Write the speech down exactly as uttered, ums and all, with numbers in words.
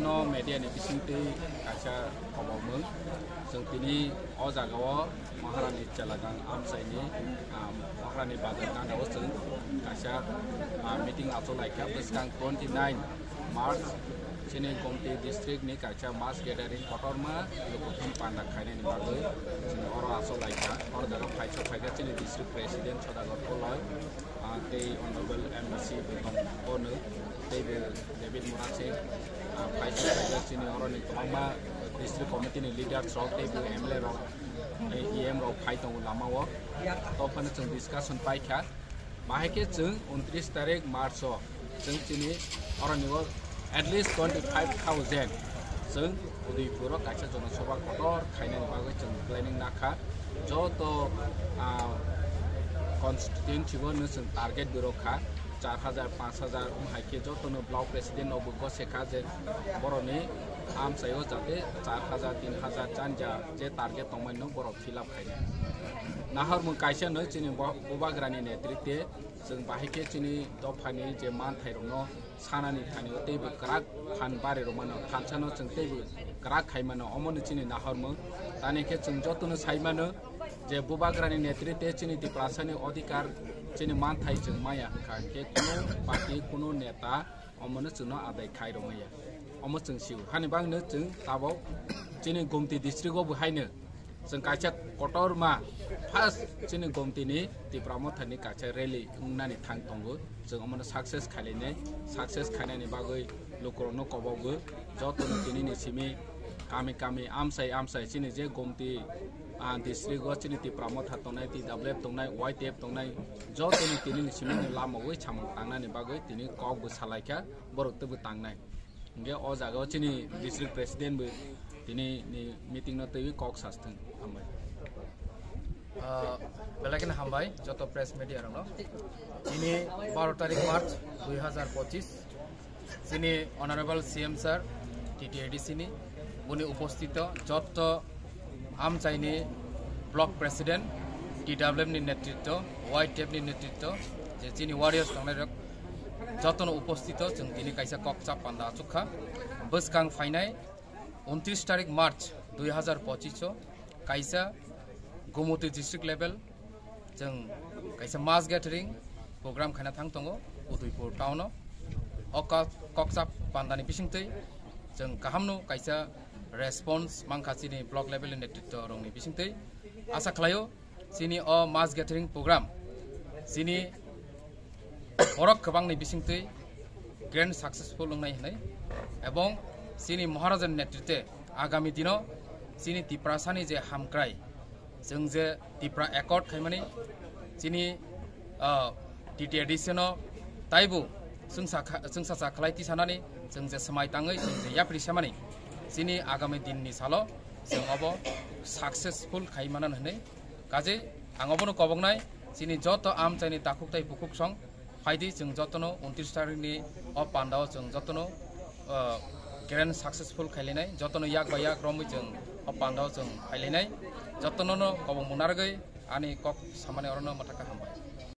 No media ni bisingtwi kaisa khobor mung. Chwng tini o jaga o Maharani Chelagang amchaini, ah, Maharani Bazar gana o chwng kaisa, ah, meeting achuk laikha bwskang twenty nine March chini Gomti district ni kaisa mass gathering kotorma lukuthum panda khainani bagwi chwng oro achuk laikha. Oro jaga phaisa phaikha chini district president Sodagar Koloi, ah, tei Honorable M D C Beton Bono, tei bo David Murasing, ah, phaisa phaikha chini oroni kwbangma district committee ni leaders rok tei bo M L A rok, tei E M rok phai tongo lama o. To phano chwng discussion paikha. Bahai khe chwng untris tarik March o chwng chini oroni o at least twenty five thousand chwng Udaipur o kaisa jonosabha kotor khainani bagwi chwng planning nakha. Joto, ah, constituency o no chwng target bo rwkha, char hajar, panch hajar, um hai khe joto no block president rok bo gose kha je boroni amchai o jate char hajar, tin hajar, chan hajar je target tongmani no borok fill up khainai. Nahar mung kaisa no chini bo-, Bubagrani netritwe chwng bahai khe chini dophani je manthai rokno sanani thani o teibo kwrak phan bari rwmano, thansa no chwng teibo kwrak khai mano, omo no chini nahor mung. Tani khe chwng joto no sai mano je Bubagrani netritwe chini Tiprasani odhikar chini manthai chwng maya hwnkha khe kuno party, kuno neta omo no chwngno adai khai rwmaya, omo chwng sio. Hani bagwi no chwng tabok chini Gomti district o bo haino chwng kaisa kotorma first chini Gomti ni Tipra Motha ni kaisa rally wngnani thang tongo. Chwng omo no success khainai, success khainani bagwi lukurok no kobogo, joto no tini ni simi kami kami amsai amsai chini je Gomti, ah, district o chini Tipra Motha tongnai, T W F tongnai, Y T F tongnai, joto no tini ni simi ni lama wi samung tangnani bagwi tini kok bo salaikha. Borok teibo tangnai. Hingke o jaga o chini district president bo tini ni meeting no teiwi kok sastwng. Hambai. Ah, belai kheno hambai joto press media rokno. Tini baro tarik March dui hajar pochis, chini Honorable C M sir, T T A D C ni, boni upostito joto amchaini block president, T W F ni netritwo, Y T F ni netritwo, je chini warriors tongnai rok jotono upostito chwng tini kaisa kok chap panda achukha. Bwskang phainai untris tarik March dui hajar pochis o kaisa Gumoti district level chwng kaisa mass gathering program khaina thang tongo Udaipur town o. O kok, kok chap pandani bisingtwi chwng kahamno kaisa response mankha chini block level ni netritwo rokni bisingtwi. Asa khlaio chini o mass gathering program chini borok kwbangni bisingtwi grand successful wngnai hwnwi, ebong chini Maharajani netritwe agami dino chini Tiprasani je hamkrai, chwng je Tipra Accord khaimani chini, ah, T T A D C no taibo chwngsa kha-, chwngsacha khlai tisanani chwng je swmai tangwi chwng je yapri semani chini agami dinni salo chwng obo successful khai manan hwnwi. Kaje ang obono koboknai chini joto amchaini takhuk tai bukhuk song phaidi chwng jotono untris tarikni o pandao chwng jotono, ah, grand successful khailainai, jotono yak bai yak romwi chwng o pandao chwng phailainai, jotono no kobok mung narwgwi ani kok samani orono mwthakha ham.